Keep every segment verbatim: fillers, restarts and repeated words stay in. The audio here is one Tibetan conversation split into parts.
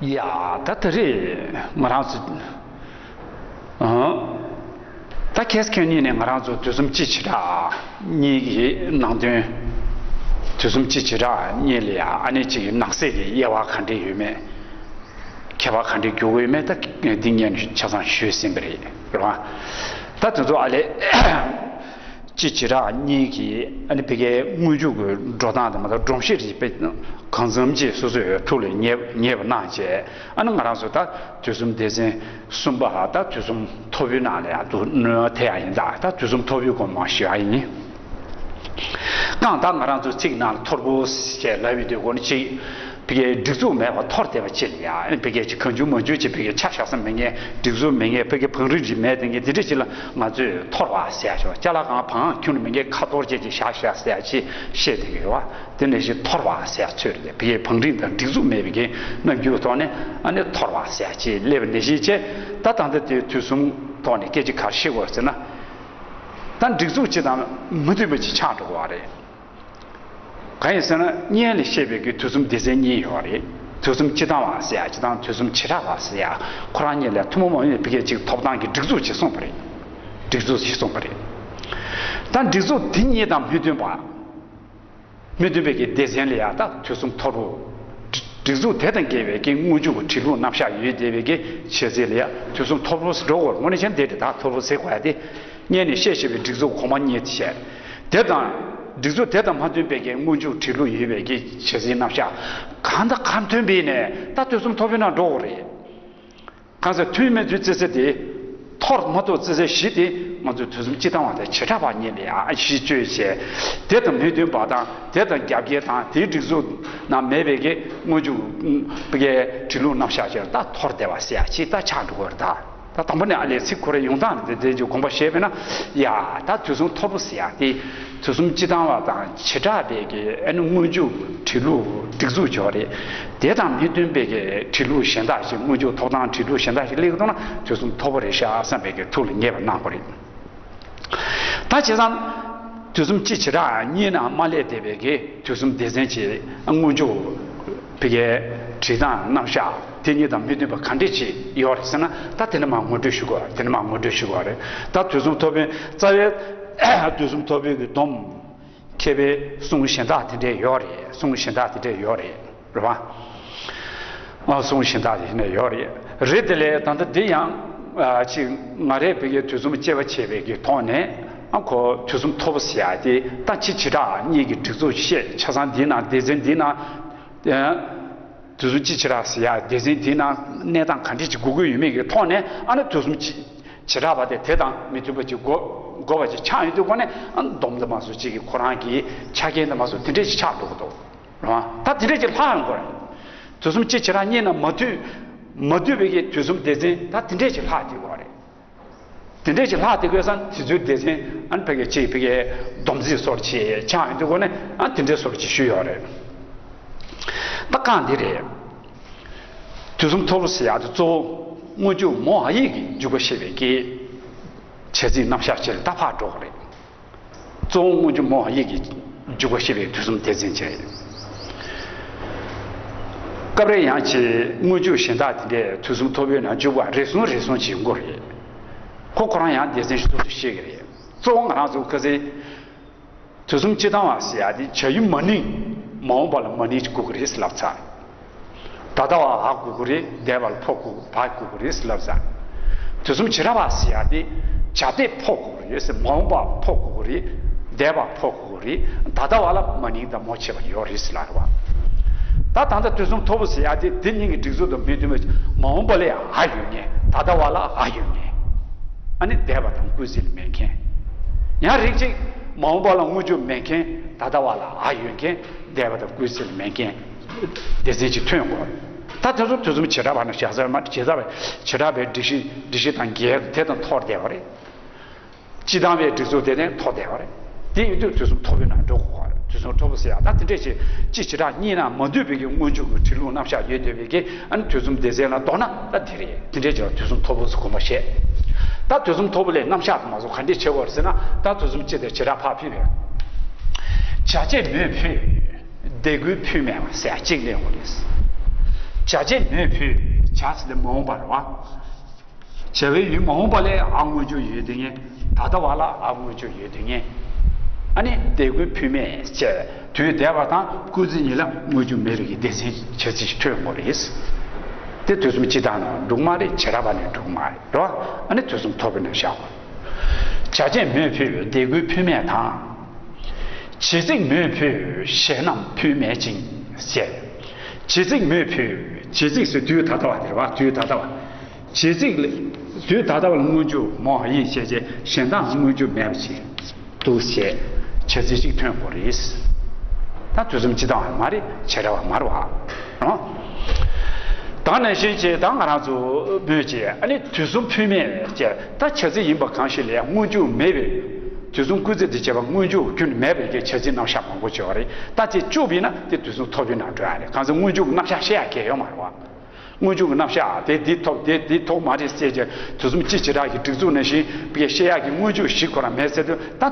ཡ་ད་ད་རེད་ང་རང་ཚོ། ཨང་། ད་ཁྱེད་ཁྱོད་གཉིས་ནས་ང་རང་ཚོ་དུས་གསུམ་སྤྱི་བྱེ་བྲག་གཉིས་ཀྱི་ནང་དོན། དུས་གསུམ་སྤྱི་བྱེ་བྲག་གཉིས་ལ་ཡ་ཨ་ནི་གཅིག་གི་ནང་གསེས་ཀྱི་དབྱེ་བ་ག་འདྲས་ཡོད་མེད། ཁྱད་པར་ག་འདྲས་འགྱུར་གྱི་ཡོད་མེད་ད་འདི་སྔོན་ནས་ཆ་ཚང་ཞུས་ཟིན་པ་རེད་རེད་བ། ད་དེ་ཚོ་ཨ་ལས། སྤྱི་བྱེ་བྲག་གཉིས་ཀྱི་ཨ་ནི་ཕ་གིའི་སྔོན་འཇུག་གི་འགྲོ་སྟངས་དང་མ་གཏོགས་སྒྲོམ་གཞི་རིགས་པས་གང་འཚམ་ཅིག་སོ་སོའི་ཐུགས་ལ་ངེས་ངེས་པ་གནང་བྱས་ཨ་ནི་ང་རང་ཚོ་ད་དུས་གསུམ་སྡེ་ཚན་གསུམ་པ་ད་དུས་གསུམ་ཐོར་བུའི་ནང་ལ་ཡང་དུ་སྣོན་ཐེ་ཡ་ཡིན་ད་ད་དུས་གསུམ་ཐོར་བུའི་སྒོ་མ་ཞུ་ཡ་ཡིན། གང་ལྟར་ང་རང་ཚོ་ཚིག་ནང་ཐོར་བུ་ཞེས་ལབ་ཡོད་དུས་སྒོ་ནས་ཅིག་ཕ་གིའི་སྒྲིག་འཛུགས་མེད་པ་འཐོར་བསྡད་པ་ཅིག་ལ་ཡ་ཨ་ནི་ཕ་གིའི་ཅིག་གང་བྱུང་མང་བྱུང་ཅིག་ཕ་གིའི་ཆ་བཞག་ས་མེད་མཁན་སྒྲིག་འཛུགས་མེད་མཁན་ཕ་གིའི་བང་རིམ་ཅིག་མེད་དེ་མཁན་དེ་འདྲ་ཅིག་ལ་ང་ཚོས་འཐོར་བ་ཟེར་ཡ་ཞོག་ཅ་ལག་གང་བང་ཁྱོན་ནས་མེད་མཁན་ཁ་འཐོར་ཅན་ཅིག་བཞག་བཞག་ཟེར་ཡ་ཅིག་བཤད་བསྡད་ཀྱི་ཡོད་བ། དེ་ནས་ཅིག་འཐོར་བ་ཟེར་ཡ་ཚོད་རེད། ཕ་གིའི་བང་རིམ་དང་སྒྲིག་འཛུགས་མེད་པའི་གི་རྣམ་འགྱུར་ཐོག་ནས་ཨ་ནི་འཐོར་བ་ཟེར་ཡ་ཅིག་སླེབས་པ་ནང་བཞིན་བྱས་ད་ད་ལྟ་དེ་དུས་གསུམ་ཐོག་ནས་སྐད་ཆ་ག་རེ་བཤད་དགོས་ཟེར་ན། ད་སྒྲིག་འཛུགས་སྤྱི་དང་མི་མཐུན་པ་ཅིག་ཆགས་འགྲོ་གི་བ་རེད། གང་ཡིན་ཟེར་ན་སྔོན་ལ་བཤད་པའི་གི་དུས་གསུམ་སྡེ་ཚན་གཉིས་ཡོད་རེད། དུས་གསུམ་སྤྱི་བཏང་བ་ཟེར་ཡ་གཅིག་དང་དུས་གསུམ་བྱེ་བྲག་པ་ཟེར་ཡ་ཁོ་རང་གཉིས་ལ་ཐུན་མོང་མ་ཡིན་པའི་ཕ་གིའི་ཅིག་ཐོབ་ཐང་གི་སྒྲིག་འཛུགས་ཅིག་གསུངས་པ་རེད། སྒྲིག་འཛུགས་ཅིག་གསུངས་པ་རེད། ད་སྒྲིག་འཛུགས་དེ་གཉིས་དང་མི་མཐུན་པ། མི་མཐུན་པའི་གི་སྡེ་ཚན་ལ་ཡ་ད་དུས་གསུམ་ཐོར་བུ། སྒྲིག་འཛུགས་དེ་དང་འགལ་བའི་གི་སྔོན་འཇུག་གི་བྲིས་ལུགས་རྣམ་གཞག་ཡོད་བསྡད་པའི་གི་བྱས་ཚུལ་ལ་ཡ་དུས་གསུམ་ཐོར་བུ་ཟེར་འགྲོ་དགོས་རེད། དངོས་གནས་བྱས་ན་དེ་རེད། ད་ཐོར་བུ་ཟེར་དགོས་ཡ་དེ། སྔོན་ནས་བཤད་བཞིན་པའི་སྒྲིག་འཛུགས་གོང་མ་གཉིས་དེ་བཤད། དེ་དང་། སྒྲིག་འཛུགས་དེ་དང་མ་མཐུན་པའི་གི་སྔོན་འཇུག་བྲིས་ལུགས་ཡོད་པའི་གི་བྱས་ཚུལ་རྣམ་གཞག་གང་དང་གང་མཐུན་པ་ཡིན་ནའི་ད་དུས་གསུམ་ཐོར་བུའི་ནང་འགྲོ་དགོས་རེད། གང་ཟེར་མཐུན་མི་མཐུན་བརྩི་ས་དེ། འཐོར་མ་འཐོར་བརྩི་ས་བཞི་དེ་ང་ཚོས་དུས་གསུམ་སྤྱི་བཏང་བ་དང་བྱེ་བྲག་པ་གཉིས་ལ་ཡང་གཞི་བཅོལ་བྱས། དེ་དང་མི་མཐུན་པ་དང་དེ་དང་རྒྱབ་འགལ་དང་དེའི་སྒྲིག་འཛུགས་ནང་མེད་པའི་གི་སྔོན་འཇུག་པའི་གི་བྲིས་ལུགས་རྣམ་གཞག་ཅིག་ད་འཐོར་བསྡད་པ་ཟེར་ཡ་ཅིག་ད་ཆགས་འགྲོ་གི་རེད་ད། ད་དང་པོ་ནས་ཨ་ལས་ཚིག་ཁོ་རའི་ཡོང་སྟངས་དེ་དེ་ཚོ་དགོངས་པ་བཞེས་པས་ན། ཡ་ད་དུས་གསུམ་ཐོར་བུ་ཟེར་ཡ་དེ། དུས་གསུམ་སྤྱི་བཏང་བ་དང་བྱེ་བྲག་པའི་གི་ཨ་ནི་སྔོན་འཇུག་བྲིས་ལུགས་སྒྲིག་འཛུགས་ཅིག་རེད། དེ་དང་མི་མཐུན་པའི་གི་བྲིས་ལུགས་གཞན་དག་ཅིག་སྔོན་འཇུག་ཐོབ་ཐང་བྲིས་ལུགས་གཞན་དག་ཅིག་སླེབས་ཀྱི་འདུག་ན་དུས་གསུམ་ཐོར་བུ་རེད་ཤག་བསམ་པའི་གི་ཐུགས་ལ་ངེས་པ་གནང་དགོས་རེད། ད་བྱས་ཙང་། དུས་གསུམ་སྤྱི་བྱེ་བྲག་གཉིས་ནང་མ་སླེབས་བསྡད་པའི་གི་དུས་གསུམ་སྡེ་ཚན་གྱི་སྔོན་འཇུག་ཕ་གིའི་བྲིས་སྟངས་རྣམ་གཞག་དེ་གཉིས་དང་མི་མཐུན་པ་ག་འདྲས་ཅིག་ཡོད་རེད་ཟེར་ན་ད་དེ་ནས་མར་ངོ་སྤྲོད་ཞུ་དགོས་རེད། དེ་ནས་མར་ངོ་སྤྲོད་ཞུ་དགོས་རེད། ད་དུས་གསུམ་ཐོར་བུའི་རྩ་བའི་དུས་གསུམ་ཐོར་བུའི་གི་སྡོམ་མཁས་པའི་གསུང་གཞན་དག་དེ་འདྲས་ཡོད་རེད། གསུང་གཞན་དག་དེ་འདྲས་ཡོད་རེད། རེད་བ། ཨ་གསུང་གཞན་དག་དེ་ནས་ཡོད་རེད། རེད་དེ་ལས་ད་ལྟ་འདི་ཡང་ཨ་ཅིག་ང་རས་བོད་ཀྱི་དུས་གསུམ་དཔྱད་པ་བྱས་པའི་གི་ཐོག་ནས་ཨ་ཁོ་དུས་གསུམ་ཐོར་བུ་ཟེར་ཡ་དེ་ད་སྤྱི་བྱེ་བྲག་གཉིས་ཀྱི་སྒྲིག་འཛུགས་བཤད་ཆ་ཚང་འདི་ན་སྡེ་ཚན་འདི་ན་ཨ་དུས་གསུམ་སྤྱི་བྱེ་བྲག་ཟེར་ཡ་སྡེ་ཚན་འདི་ན་གནས་སྟངས་ག་འདྲས་ཅིག་དགོས་ཀྱི་ཡོད་མེད་ཀྱི་ཐོག་ནས་ཨ་ནི་དུས་གསུམ་སྤྱི་བྱེ་བྲག་པ་དེ་དེ་དང་མི་མཐུན་པ་ཅིག་དགོས་དགོས་པ་ཅིག་ཆགས་ཡོང་དུས་ཁོ་ནས་ཨ་སྡོམ་དུ་མ་སོགས་ཅིག་གི་ཁོ་རང་གི་ཆ་རྐྱེན་དུ་མ་སོགས་དེ་འདྲས་ཅིག་ཆགས་འགྲོ་གི་འདུག་རེད་བ། ད་དེ་འདྲས་ཅིག་ལྷག་ཡོང་གི་རེད། དུས་གསུམ་སྤྱི་བྱེ་བྲག་གཉིས་ན་མ་མཐུན། མ་མཐུན་པའི་གི་དུས་གསུམ་སྡེ་ཚན་ད་དེ་འདྲས་ཅིག་ལྷག་བསྡད་ཡོད་རེད། དེ་འདྲས་ཅིག་ལྷག་བསྡད་དགོས་ས་དེ་ཚོའི་སྡེ་ཚན་ཨ་ནི་ཕ་གི་ཅིག་ཕ་གི་སྡོམ་རྩིས་སོར་ཆེ་ཆགས་ཡོང་དུས་སྒོ་ནས་ཨ་དེ་འདྲས་སོར་ཆེ་ཞུས་ཡོད་རེད། ད་གང་འདི་རེད། དུས་གསུམ་ཐོར་བུ་ཟེར་ཡག་དེ་གཙོ་བོ་སྔོན་འཇུག་མོ་ཨ་ཡིག་གི་འཇུག་པ་ཤེས་པའི་གི་བྱས་ཚིག་རྣམ་གཞག་ཅིག་ལ་ད་ཕར་འགྲོ་གི་རེད། གཙོ་བོ་སྔོན་འཇུག་མོ་ཨ་ཡིག་གི་འཇུག་པ་ཤེས་པའི་དུས་གསུམ་སྡེ་ཚན་བྱས། སྐབས་རེ་ཡང་ཅིག་སྔོན་འཇུག་གཞན་དག་དེ་འདྲས་དུས་གསུམ་ཐོར་བུའི་ནང་འཇུག་པ་རེ་ཟུང་རེ་ཟུང་ཅིག་ཡོང་གི་རེད། ཁོ་ཁོ་རང་ཡང་སྡེ་ཚན་ཞིག་སོ་སོ་ཤེས་ཀྱི་རེད། གཙོ་བོ་ང་རང་ཚོ་ཁ་སང་དུས་གསུམ་སྤྱི་བཏང་བ་ཟེར་ཡ་དེ་བྱ་ཡུལ་མ་ནིང་མ་འོངས་པ་ལ་མ་ནིང་ཅིག་དགོས་ཀྱི་རེད་ཟེར་ལབ་ཚར། ད་ལྟ་བ་འ་དགོས་ཀྱི་རེད། འདས་པ་ལ་འཕོ་དགོས་བ་དགོས་ཀྱི་རེད་ཟེར་ལབ་ཚར། དུས་གསུམ་བྱེ་བྲག་པ་ཟེར་ཡ་དེ་བྱ་འདས་འཕོ་དགོས་ཀྱི་རེད་ཟེར། མ་འོངས་པ་འཕོ་དགོས་ཀྱི་རེད། འདས་པ་འཕོ་དགོས་ཀྱི་རེད། ད་ལྟ་བ་ལ་མ་ནིང་དང་མོ་ཆད་པ་ཡོད་རེད་ཟེར་ལབ་རེད་བ། ད་ད་ལྟ་དུས་གསུམ་ཐོར་བུ་ཟེར་ཡ་དེ་དེ་གཉིས་ཀྱི་སྒྲིག་འཛུགས་དང་མི་མཐུན་པ་ཅིག་མ་འོངས་པ་ལ་འ་ཡོད་མཁན། ད་ལྟ་བ་ལ་འ་ཡོད་མཁན། ཨ་ནི་འདས་པ་དང་ཀུན་གཞི་ལ་མེད་མཁན། ཡང་རིགས་གཅིག་མ་འོངས་པ་ལ་སྔོན་འཇུག་མེད་མཁན། ད་ལྟ་བ་ལ་འ་ཡོད་མཁན། འདས་པ་དང་ཀུན་གཞི་ལ་མེད་མཁན། སྡེ་ཚན་གཅིག་ཐོན་དགོས། ད་དེ་ཚོ་དུས་གསུམ་བྱེ་བྲག་པ་ན་བྱ་ས་མ་བྱེ་བྲག་པའི་བྱེ་བྲག་པའི་སྒྲིག་གཞི་སྒྲིག་གཞི་དང་འགལ་དེ་དང་འཐོར་བསྡད་པ་རེད། སྤྱི་བཏང་བའི་སྒྲིག་འཛུགས་དེ་ནས་འཐོར་བསྡད་པ་རེད། དེ་ཡིན་དུས་དུས་གསུམ་ཐོར་བུའི་ནང་འགྲོ་དགོས་པ་རེད། དུས་གསུམ་ཐོར་བུ་ཟེར་ཡག་ད་དེ་འདྲས་ཅིག་སྤྱི་བྱེ་བྲག་གཉིས་ན་མ་འདུས་པའི་གི་སྔོན་འཇུག་གི་བྲིས་ལུགས་རྣམ་གཞག་ཡོད་བསྡད་པའི་གི་ཨ་ནི་དུས་གསུམ་སྡེ་ཚན་ལ་གཏོགས་ན་ད་དེ་རེད། དེ་འདྲས་ཅིག་ལ་དུས་གསུམ་ཐོར་བུ་ཟེར་དགོངས་པ་བཞེས། ད་དུས་གསུམ་ཐོར་བུ་ལས་རྣམ་གཞག་དུ་མ་སོང་ག་འདྲས་བྱེད་དགོས་རེད་ཟེར་ན། ད་དུས་གསུམ་སྤྱི་དང་བྱེ་བྲག་ཕར་ཕུད་པས། བྱ་བྱེད་མོས་ཕུད། དེ་ཀུན་ཕུད་མེད་པ་ཟེར་ཡག་གཅིག་གནས་དགོས་རེད། བྱ་བྱེད་མོས་ཕུལ། བྱ་ཟེར་དེ་མ་འོངས་པ་རེད་བ། བྱ་བའི་ཡུལ་མ་འོངས་པ་ལ་ཨ་སྔོན་འཇུག་ཡོད་དེ་ངེས། ད་ལྟ་བ་ལ་ཨ་སྔོན་འཇུག་ཡོད་དེ་ངེས། ཨ་ནི་དེ་ཀུན་ཕུལ་མེད་ཅེས། དུས་འདས་པ་དང་སྐུལ་ཚིག་གཉིས་ལ་སྔོན་འཇུག་མེད་པའི་གི་སྡེ་ཚན་བྱ་ཚིག་ཞིག་ཐོན་དགོས་རེད། དེ་དུས་གསུམ་སྤྱི་དང་ནང་འགྲིག་མ་རེད། བྱེ་བྲག་པ་ནས་འགྲིག་མ་རེད་རོ། ཨ་ནི་དུས་གསུམ་ཐོབ་པའི་ནང་བཞག་དགོས། བྱ་བྱེད་མོས་ཕུལ་དེ་ཀུན་ཕུལ་མེད་དང་། བྱེད་ཚིག་མོས་ཕུལ་གཞན་རྣམས་ཕུལ་མེད་ཅིང་ཟེར། བྱེད་ཚིག་མོས་ཕུལ། བྱེད་ཚིག་ཟེར་དུས་ད་ལྟ་བ་དེ་རེད་བ། དུས་ད་ལྟ་བ། བྱེད་ཚིག་ལ། དུས་ད་ལྟ་བ་ལ་སྔོན་འཇུག་མ་འོངས་པ་ཡིན་ཞེས་བྱས་གཞན་དག་ལ་སྔོན་འཇུག་མེད་པ་ཞིག་འདུག་ཞེས་བྱ་ཚིག་ཅིག་ཐོན་དགོས་རེད། ད་དུས་གསུམ་སྤྱི་དང་བ་མ་རེད། བྱེ་བྲག་པ་མ་རེད་བ། རང་། ད་ནང་བཞིན་བྱས་ད་ང་རང་ཚོ་མོས་བྱས་ཨ་ནི་དུས་གསུམ་ཕུལ་མེད་བྱས་ད་བྱ་ཚིག་ཡིན་པ་གང་ཞིག་ལ་ཡང་སྔོན་འཇུག་མེད་པའི། དུས་གསུམ་སྐུལ་ཚིག་དེ་བྱས་པ་སྔོན་འཇུག་ཁྱོན་མེད་པའི་གི་བྱ་ཚིག་རྣམ་གཞག་མང་པོ་བྱས་པ་རེད། ད་དེ་བཅུག་པ་ཡིན་ན་དེ་དུས་གསུམ་ཐོབ་པའི་ནང་འགྲོ་ཡ་རེད། གང་ཟེར་སྔོན་འཇུག་གི་རྣམ་གཞག་བཤད་ཡ་གལ་ཡོད་མ་རེད་བ། སྔོན་འཇུག་གི་རྣམ་གཞག་དེ་འདི་ཐོབ་དེ་འདི་ཐོབ་མ་རེད་ཟེར་གྱི་དུས་གསུམ་སྤྱི་བྱེ་བྲག་གི་སྒྲིག་འཛུགས་ནང་བཞིན་བི་བཤད་ཡག་གི་སྔོན་འཇུག་ཞིག་ཁོ་རང་མེད་ཟེར་དུས་ད་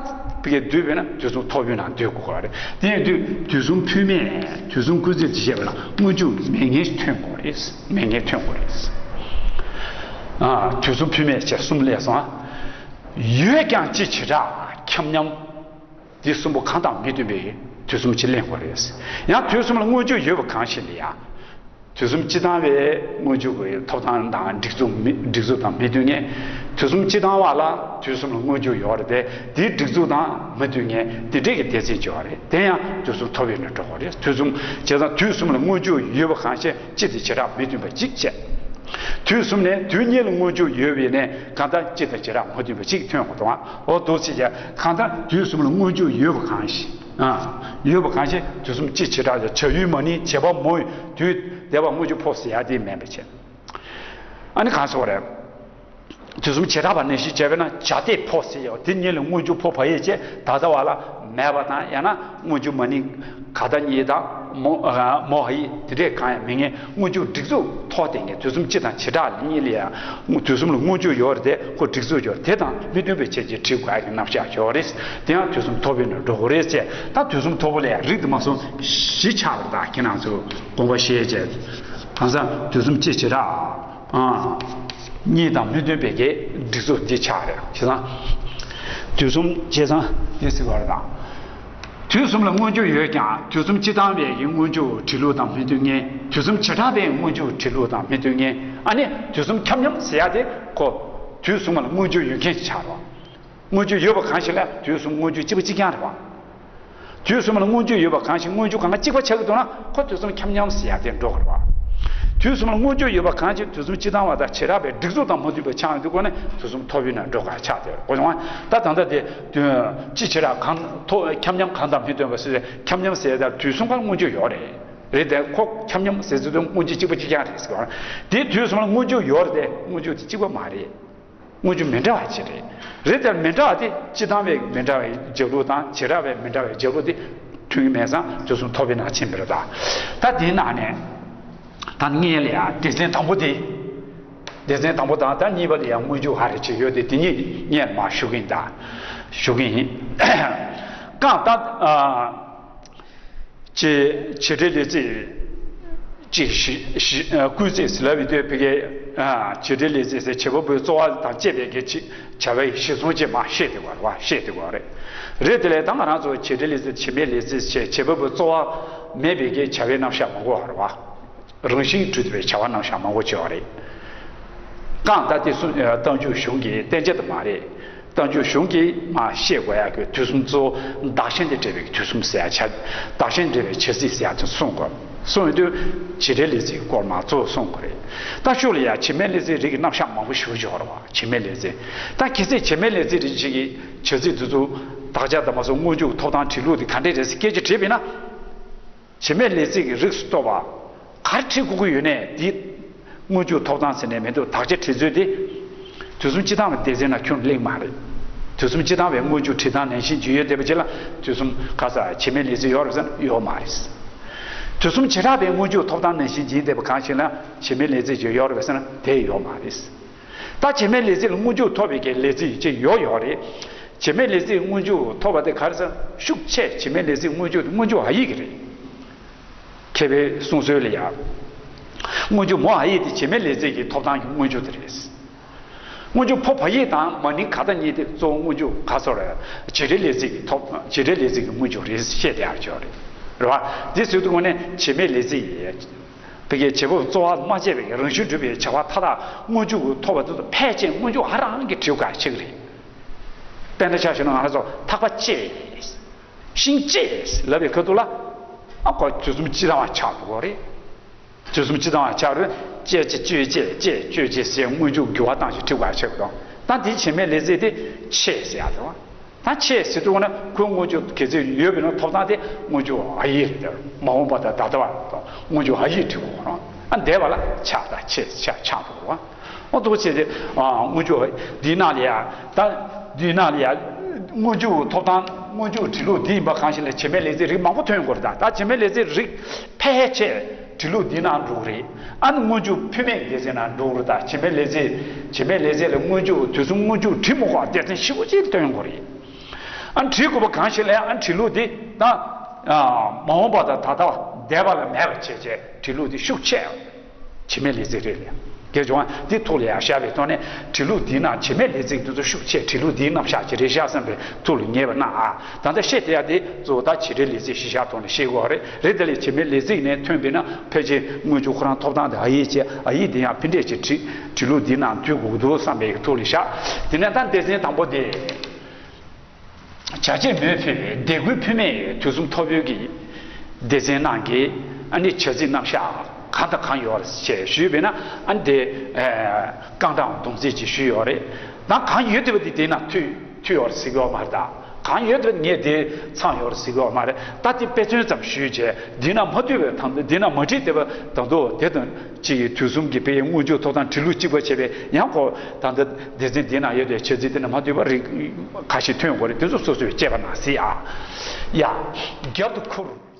བི་བསྡུས་པས་ན་དུས་གསུམ་ཐོབ་པའི་ནང་སྡོད་དགོས་པ་རེད། དེ་ཡིན་དུས་དུས་གསུམ་ཕུལ་མེད་དུས་གསུམ་སྐུལ་ཚིག་ཅེས་བཤད་པ་ལ་སྔོན་འཇུག་མེད་ངེས་ཐོན་དགོས་རེད། མེད་ངེས་ཐོན་དགོས་རེད། ཨ་དུས་གསུམ་ཕུལ་མེད་ཅེས་གསུམ་སླེབས་སོང་ཨ། ཡོད་ཀྱང་སྤྱི་བྱེ་བྲག་ཁྱབ་མཉམ། འདི་གསུམ་པོ་གང་དང་མི་མཐུན་པའི་དུས་གསུམ་ཅིག་གླེང་དགོས་རེད། ཡང་དུས་གསུམ་ལ་སྔོན་འཇུག་ཡོད་པ་གང་ཞིག་ལ་ཡང་། དུས་གསུམ་སྤྱི་དང་བའི་སྔོན་འཇུག་གི་ཐོབ་ཐང་དང་སྒྲིག་འཛུགས་མི་སྒྲིག་འཛུགས་དང་མི་མཐུན་ངེས། དུས་གསུམ་སྤྱི་དང་བ་ལ་དུས་གསུམ་ལ་སྔོན་འཇུག་ཡོད་རེད་དེ་དེའི་སྒྲིག་འཛུགས་དང་མི་མཐུན་ངེས་དེ་འདྲས་ཀྱི་སྡེ་ཚན་ཅིག་ཡོད་རེད། དེ་ཡང་དུས་གསུམ་ཐོབ་པའི་ནང་འགྲོ་དགོས་རེད། དུས་གསུམ་བྱས་ཙང་དུས་གསུམ་ལ་སྔོན་འཇུག་ཡོད་པ་གང་ཞིག་སྤྱི་དང་བྱེ་བྲག་མི་མཐུན་པ་གཅིག་བྱས། དུས་གསུམ་ནས་དུས་གཉིས་ལ་སྔོན་འཇུག་ཡོད་པའི་ནས་གང་ལྟར་སྤྱི་དང་བྱེ་བྲག་མ་མཐུན་པ་གཅིག་ཐོན་དགོས་དང་། འོ་འདུག་ཅེས་བྱ་གང་ལྟར་དུས་གསུམ་ལ་སྔོན་འཇུག་ཡོད་པ་གང་ཞིག་ཨ། ཡོད་པ་གང་ཞིག་དུས་གསུམ་སྤྱི་བྱེ་བྲག་ལ་བྱ་ཡུལ་མ་ནིང་བྱེད་པ་མ་ཡིན་དུས་འདས་པ་སྔོན་འཇུག་ཕོག་ཟེར་ཡ་དེ་མེད་པ་བྱས། ཨ་ནི་གང་ཟེར་བ་རེད། དུས་གསུམ་བྱེ་བྲག་པ་ནང་བཞིན་བྱས་པས་ན་བྱ་དེ་ཕོག་ཟེར་ཡོད་དེ་གཉིས་ལ་སྔོན་འཇུག་ཕོག་པ་ཡིན་ཅེས་ད་ལྟ་བ་ལ་མེད་པ་དང་ཡང་ན་སྔོན་འཇུག་མ་ནིང་ག་ད་གཉིས་དང་མོ་མོ་ཧ་ཡིག་དེ་འདྲས་གང་ཡང་མེད་ངེས། སྔོན་འཇུག་སྒྲིག་འཛུགས་ཐོག་དེ་ངེས་དུས་གསུམ་སྤྱི་དང་བྱེ་བྲག་གཉིས་ལ་ཡང་དུས་གསུམ་ལ་སྔོན་འཇུག་ཡོད་རེད་དེ་ཁོ་སྒྲིག་འཛུགས་ཡོད་རེད། དེ་དང་མི་མཐུན་པའི་ཆེད་ཀྱི་བྲིས་དགོས་ཡ་གི་རྣམ་གཞག་ཡོད་རེད། དེ་ཡང་དུས་གསུམ་ཐོབ་པའི་ནང་འགྲོ་དགོས་རེད་ཅེས་ད་དུས་གསུམ་ཐོབ་པོ་ལ་ཡང་རིགས་དུ་མ་སོང་བཞི་ཆགས་པ་དང་ཁྱེད་རང་ཚོ་དགོངས་པ་བཞེས་བྱས་གང་ཟག་དུས་གསུམ་སྤྱི་བྱེ་བྲག་གཉིས་དང་མི་མཐུན་པའི་གི་སྒྲིག་འཛུགས་འདི་ཆགས་རེད། བྱས་ཙང་། དུས་གསུམ་བྱས་ཙང་འདི་ཟེར་བ་རེད་དང་། དུས་གསུམ་ལ་སྔོན་འཇུག་ཡོད་ཀྱང་དུས་གསུམ་སྤྱི་དང་བའི་གི་སྔོན་འཇུག་བྲིས་ལུགས་དང་མི་མཐུན་ངེས། དུས་གསུམ་བྱེ་བྲག་པའི་སྔོན་འཇུག་བྲིས་ལུགས་དང་མི་མཐུན་ངེས། ཨ་ནི་དུས་གསུམ་ཁྱབ་མཉམ་ཟེར་ཡ་དེ་ཁོ། དུས་གསུམ་ལ་སྔོན་འཇུག་ཡོད་མཁན་ཞིག་ཆགས་རོགས། སྔོན་འཇུག་ཡོད་པ་གང་ཞིག་ལ་དུས་གསུམ་སྔོན་འཇུག་གཅིག་པ་གཅིག་རྐྱང་རེད་བ། དུས་གསུམ་ལ་སྔོན་འཇུག་ཡོད་པ་གང་ཞིག་སྔོན་འཇུག་གང་ག་གཅིག་པ་ཆགས་ཀྱི་འདུག་ན་ཁོ་དུས་གསུམ་ཁྱབ་མཉམ་ཟེར་ཡ་དེ་འགྲོ་གི་རེད་བ། དུས་གསུམ་ལ་སྔོན་འཇུག་ཡོད་པ་གང་ཞིག་དུས་གསུམ་སྤྱི་དང་བ་དང་བྱེ་བྲག་པའི་སྒྲིག་འཛུགས་དང་མ་མཐུན་པའི་ཆགས་ཡོང་དུས་ཁོ་ནི་དུས་གསུམ་ཐོབ་པའི་ནང་འགྲོ་ག་ཆགས་ཏེ་གོ་བྱུང་བ། ད་ད་ལྟ་དེ་དུས་སྤྱི་བྱེ་བྲག་གང་ཐོབ་ཁྱབ་མཉམ་གང་དང་མི་མཐུན་པ་ཟེར་ཏེ་ཁྱབ་མཉམ་ཟེར་ཡ་དང་དུས་གསུམ་ཁར་སྔོན་འཇུག་ཡོད་རེད། རེད་དེ་ཁོ་ཁྱབ་མཉམ་ཟེར་ཚུལ་དུ་སྔོན་འཇུག་གཅིག་པ་གཅིག་རྐྱང་རེད་ཟེར་བ། དེ་དུས་གསུམ་ལ་སྔོན་འཇུག་ཡོད་རེད་དེ་སྔོན་འཇུག་དེ་གཅིག་པ་མ་རེད། སྔོན་འཇུག་མི་འདྲ་བ་ཅིག་རེད། རེད་དེ་མི་འདྲ་བ་དེ་སྤྱི་དང་བའི་མི་འདྲ་བའི་རྒྱབ་ལོགས་དང་བྱེ་བྲག་པའི་མི་འདྲ་བའི་རྒྱབ་ལོགས་དེ་མཐུན་གྱི་མེད་ཙང་དུས་གསུམ་ཐོབ་པའི་ནང་ཕྱིན་པ་རེད་ད། ད་དེའི་ནང་ནས་ད་ངས་ལ་ཡང་སྡེ་ཚན་དང་པོ་དེ། སྡེ་ཚན་དང་པོ་དང་ད་གཉིས་པ་ལ་ཡང་སྔོན་འཇུག་ཧ་རེ་ཅིག་ཡོད་དེ་དེ་གཉིས་ངས་མར་ཞུ་གི་ཡིན་ད། ཞུ་གི་ཡིན། རྐང་ད། ཨ། ཅེས་བྱེད་འབྲེལ་ལས་ཚིག་ཅིག་ཞི་ཞི་སྐུལ་ཚིག་ཟེར་ལབ་པའི་དུས་བི་གའི་བྱེད་འབྲེལ་ལས་ཚིག་ཟེར་བྱེད་པ་པོའི་རྩོལ་བ་དང་བཅས་པའི་གི་ཅིག་བྱ་བའི་གཞི་བཟུང་ཅིག་མ་བཤད་དེ་བར་བ་བཤད་དེ་བར་རེད། རེད་དེ་ལས་ད་ང་རང་ཚོ་བྱེད་འབྲེལ་ལས་ཚིག་བྱེད་མེད་ལས་ཚིག་བྱེད་བྱེད་པ་པོའི་རྩོལ་བ་མེད་པའི་གི་བྱ་བའི་རྣམ་གཞག་མང་པོ་བར་བ་རང་བཞིན་གྲུབ་པའི་བྱ་བ་རྣམ་གཞག་མང་པོ་བྱས་བ་རེད། རྐང་ད་དེ་གསུམ་རྟགས་འཇུག་གཞུང་གི་བསྟན་བྱ་དུ་མ་རེད། རྟགས་འཇུག་གཞུང་གིས་མ་ཤེས་དགོས་ཡག་གི་དུས་གསུམ་གཙོ་བོ་བདག་གཞན་དང་བྲལ་བའི་དུས་གསུམ་ཟེར་ཡ་ཆ། བདག་གཞན་བྲལ་བའི་བྱ་ཚིག་ཟེར་ཡ་དེ་གསུང་དགོས། གསུང་ཡོང་དུས་བྱེད་འབྲེལ་ལས་ཚིག་སྐོར་མ་གཙོ་བོ་གསུང་དགོས་རེད། ད་ཤུགས་ལ་ཡ་བྱེད་མེད་ལས་ཚིག་རིགས་ཀྱི་རྣམ་གཞག་མང་པོ་ཞིག་ཡོད་རེད་བ་བྱེད་མེད་ལས་ཚིག་ད་གལ་སྲིད་བྱེད་མེད་ལས་ཚིག་རིགས་ཤིག་གི་བྱ་ཚིག་དེ་ཚོ་བདག་ཆགས་དང་མ་སོགས་སྔོན་འཇུག་ཐོབ་ཐང་བྲིས་ལུགས་དེ་ག་འདྲས་རེད་ཟེར་སྐད་ཆ་དྲིས་པས་ན། བྱེད་མེད་ལས་ཚིག་གི་རིགས་སུ་གཏོགས་པ། ག་རེ་ཁྲིད་དགོས་ཀྱི་ཡོད་ནས་འདི། སྔོན་འཇུག་ཐོབ་ཐང་ཟེར་ནས་མི་འདུག་བདག་ཆ་ཁྲིད་ཚུལ་དེ། དུས་གསུམ་སྤྱི་དང་བའི་སྡེ་ཚན་ལ་ཁྱོན་གླེང་མ་རེད། དུས་གསུམ་སྤྱི་དང་བའི་སྔོན་འཇུག་ཁྲིད་སྟངས་ནང་བཞིན་ཇི་ཡོད་བསྡད་པ་ཅིག་ལ་དུས་གསུམ་ག་ས་བྱེད་མེད་ལས་ཚིག་ཡོད་རེད་ཟེར་ན་ཡོད་མ་རེད། དུས་གསུམ་བྱེ་བྲག་པའི་སྔོན་འཇུག་ཐོབ་ཐང་ནང་བཞིན་ཇི་བསྡད་པ་གང་ཞིག་ལ་བྱེད་མེད་ལས་ཚིག་ཅིག་ཡོད་རེད་ཟེར་ན་དེ་ཡོད་མ་རེད། ད་བྱེད་མེད་ལས་ཚིག་ལ་སྔོན་འཇུག་ཐོབ་པའི་གི་ལས་ཚིག་ཅིག་ཡོད་ཡོད་རེད། བྱེད་མེད་ལས་ཚིག་སྔོན་འཇུག་ཐོབ་པ་དེ་ག་རེ་ཟེར་ན་ཤུགས་ཆེ་བྱེད་མེད་ལས་ཚིག་སྔོན་འཇུག་དེ་སྔོན་འཇུག་ཧ་ཡིག་གི་རེད། མཁས་པའི་གསུང་སྲོལ་ལ་ཡང་། སྔོན་འཇུག་མོ་ཨ་ཡིག་དེ་བྱེད་མེད་ལས་ཚིག་གི་ཐོབ་ཐང་གི་སྔོན་འཇུག་དེ་རེད། སྔོན་འཇུག་ཕོ་བ་ཡིག་དང་མ་ནིང་ག་ད་གཉིས་དེ་གཙོ་བོ་སྔོན་འཇུག་ག་སོགས་རེད། བྱེད་འབྲེལ་ལས་ཚིག་གི་ཐོབ་བྱེད་འབྲེལ་ལས་ཚིག་གི་སྔོན་འཇུག་རེད་བཤད་དེ་ཡར་ཆོག་རེད། རེད་བ། འདི་ཟེར་དུས་ངོ་ནས་བྱེད་མེད་ལས་ཚིག་ཡིན། བོད་ཀྱི་བྱེད་པོ་གཙོ་བོ་མ་བྱས་པའི་རང་བཞིན་གྲུབ་པའི་བྱ་བ་མཐའ་དག་སྔོན་འཇུག་གི་ཐོབ་པ་དེ་ཚོ་ཕལ་ཆེར་སྔོན་འཇུག་ཨ་རང་གིས་གྲུབ་དཀའ་ཆེ་གི་རེད། དཔེར་ན་ཆ་བཞག་ན་ང་རང་ཚོ་ཐག་པ་བཅད། ཤིང་བཅད་ལབ་པའི་ཁ་ཐུག་ལ། ཨ་ཁོ་དུས་གསུམ་སྤྱི་བཏང་བ་ཆགས་འགྲོ་གི་རེད། དུས་གསུམ་སྤྱི་བཏང་བ་ཆགས་རུང་བཅད་ཅེས་གཅོད་ཅེས་བཅད་གཅོད་ཅེས་ཟེར་སྔོན་འཇུག་འགྱུར་བ་བཏང་ཞིང་གྲུབ་དཀའ་ཆེ་བ་དང་། ད་འདིའི་བྱེད་མེད་ལས་ཚིག་དེ་ཆད་ཟེར་ཡག་རེད་བ། ད་ཆད་ཟེར་དུས་ན་ཁོའི་སྔོན་འཇུག་གལ་སྲིད་ཡོད་པ་ཡིན་ན་ཐོབ་ཐང་དེ་སྔོན་འཇུག་ཨ་ཡིག་རེད། མ་འོངས་པ་དང་ད་ལྟ་བ་དང་སྔོན་འཇུག་ཨ་ཡིག་བྲིས་དགོས་རེད། ཨ་འདས་པ་ལ་ཆགས་དང་ཆད་ཆགས་ཆགས་འགྲོ་གི་རེད་བ། འོ་འདུག་བྱས་ཏེ། ཨ་སྔོན་འཇུག་འདིའི་ནང་ལ་ཡ། ད་འདིའི་ནང་ལ་ཡ། སྔོན་འཇུག་ཐོབ་ཐང་སྔོན་འཇུག་འབྲི་ལུགས་འདི་ཡིན་པ་གང་ཞིག་ལ་བྱེད་མེད་ལས་ཚིག་རིགས་མང་པོ་ཐོན་ཡོང་གི་རེད། ད་ད་བྱེད་མེད་ལས་ཚིག་རིགས་ཕལ་ཆེར་འབྲི་ལུགས་འདིའི་ནང་འགྲོ་གི་རེད། ཨ་ནི་སྔོན་འཇུག་ཕུལ་མེད་སྡེ་ཚན་ནང་འགྲོ་གི་རེད། ད་བྱེད་མེད་ལས་ཚིག་བྱེད་མེད་ལས་ཚིག་ལ་སྔོན་འཇུག་དུས་གསུམ་སྔོན་འཇུག་འབྲི་མི་དགོས་པ་སྡེ་ཚན་ཞེ་པོ་ཅིག་ཐོན་ཡོང་གི་རེད། ཨ་ནི་འབྲི་དགོས་པ་གང་ཞིག་ལ་ཨ་ནི་འབྲི་ལུགས་འདི་ད་མ་འོངས་པ་དང་ད་ལྟ་བ་འདས་པ་ལ་མེད་པ་བྱས་བྱས་འབྲི་ལུགས་འདི་ཤུགས་ཆེ། བྱེད་མེད་ལས་ཚིག་རེད་ལ། དགེ་སྦྱོང་འདི་ཐུགས་ལ་ཡང་བཞག་པའི་ཐོག་ནས་འབྲི་ལུགས་འདིའི་ནང་བྱེད་མེད་ལས་ཚིག་འདི་ཚོ་ཤུགས་ཆེ། འབྲི་ལུགས་འདིའི་རྣམ་གཞག་ཅིག་རེད་ཤག་བསམ་པའི་ཐུགས་ལ་ངེས་པ་གནང་ཨ། ད་ལྟ་བཤད་བསྡད་ཡ་དེ་གཙོ་བོ་ད་བྱེད་འབྲེལ་ལས་ཚིག་གཞི་བཞག་ཐོག་ནས་བཤད་དགོས་རེད། རེད། དེ་ལས་བྱེད་མེད་ལས་ཚིག་ནས་ཐོན་པས་ན་ཕལ་ཆེར་སྔོན་འཇུག་ཁོ་རང་ཐོབ་ཐང་དེ་ཨ་ཡིག་བྱས། ཨ་ཡིག་དེ་ཡང་ཕན་འབྲས་ཅིག་བྲིས། འབྲི་ལུགས་འདིའི་ནང་འདུས་དགོས་འདུག་བསམ་པའི་ཐུགས་ལ་བཞག་དེ་ནས་ད་སྡེ་ཚན་དང་པོ་དེ། བྱ་བྱེད་མོས་ཕུལ་བའི་དད་གུས་ཕུལ་མེད་དུས་གསུམ་ཐོབ་ཡོད་ཀྱི་སྡེ་ཚན་ནང་གི་ཨ་ནི་བྱ་ཚིག་རྣམ་གཞག་གང་དང་གང་ཡོད་རེད་ཅེས་ཞུས་པས་ན། ཨ་ནི་དེ་རྐང་གྲངས་བསྡོམས་རྩིས་ཀྱིས་ཞུས་ཡོད་རེད། ད་གང་ཡོད་བསྡད་པ་དེ་དེ་ན་མཐུད་མཐུད་ཡོད་རེད་ཟེར་གི་ཡོད་མ་རེད། ད་གང་ཡོད་བསྡད་པ་ངས་དེ་ཚང་ཡོད་རེད་ཟེར་གི་ཡོད་མ་རེད། ད་དེ་དཔེ་མཚོན་ཙམ་ཞུས་བྱས་འདི་ན་མ་མཐུད་པའི་དང་འདི་ན་མ་བྲིས་བསྡད་པ་དང་དུ་དེ་དང་གཅིག་གི་དུས་གསུམ་གྱི་དཔེ་ཡི་སྔོན་འཇུག་ཐོབ་ཐང་འབྲི་ལུགས་གཅིག་པ་བྱས་པའི་ཡང་ཁོ་ད་ལྟ་སྡེ་ཚན་འདི་ན་ཡོད་པའི་བྱ་ཚིག་དེ་ན་མ་མཐུད་པ་རིགས་ཁ་ཤས་ཐོན་དགོས་རེད། དེ་ཚོ་སོ་སོས་དཔྱད་པ་གནང་ཟེར་ཨ། ཡ། རྒྱབ་ཏུ་ཁུར།